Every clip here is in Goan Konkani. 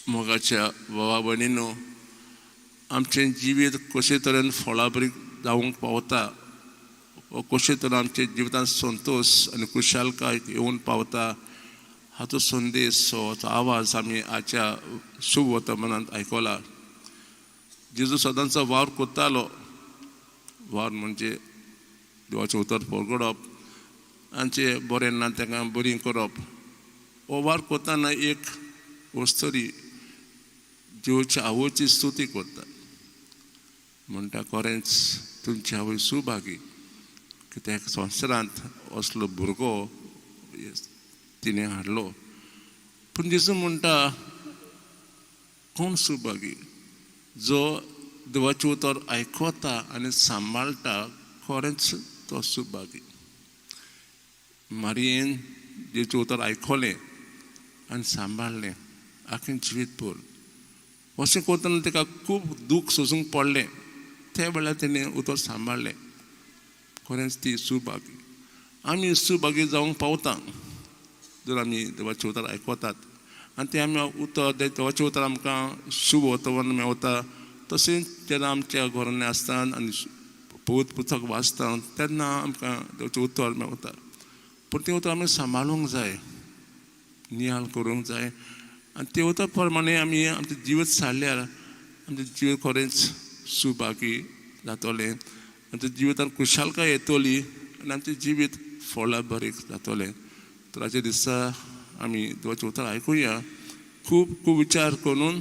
मोगाच्या भावा भयणीनो, आमचें जिवीत कशे तरेन फळाबरीक जावंक पावता वा कशे तरेन आमच्या जिवितांत संतोश आनी खुशालकाय येवन पावता हाचो संदेश हो आवाज आमी आजच्या शुभ वर्तमानांत आयकला. जेजू सदांचो वावर करतालो. वावर म्हणजे देवाचें उतर परगडप, आमचें बरें ना तांकां बरी करप. हो वावर करतना एक वस्तरी देवच्या आवयची स्तुती करता. म्हणटा, खरेंच तुमची आवय सुभागी कित्याक संवसारांत असलो भुरगो तिणें हाडलो. पूण जेजू म्हणटा, कोण सुभागी? जो देवाचें उतर आयकता आनी सांबाळटा, खरेंच तो सुभागी. मारयेन जेजूचें उतर आयकलें आनी सांबाळ्ळें आख्खें जिवीत भर. अशें करतना ताका खूब दूख सोंसूंक पडलें. त्या वेळार तेणें उतर सांबाळ्ळें. खरेंच ती सुभागी. आमी सुभागी जावंक पावता जर आमी देवाचें उतर आयकतात आनी तें आमी उतर, देवाचें उतर आमकां शुभ वर्तमान मेवता. तशेंच जेन्ना आमच्या घरांनी आसता आनी पवित्र पुस्तक वाचता तेन्ना आमकां देवाचें उतर मेवता. पूण तें उतर आमी सांबाळूंक जाय, नियाळ करूंक जाय आनी ते उतर प्रमाणे आमी आमचें जिवीत सारल्यार आमचें जिवीत खरेंच सुभागी जातलें, आमच्या जिवितांत खुशालकाय येतली आनी आमचें जिवीत फळां बरीक जातलें. तर आजच्या दिसा आमी देवाचें उतर आयकुया, खूब खूब विचार करून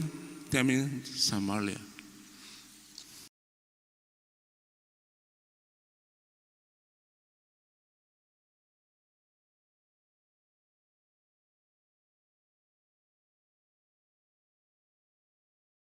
तें आमी सांबाळया.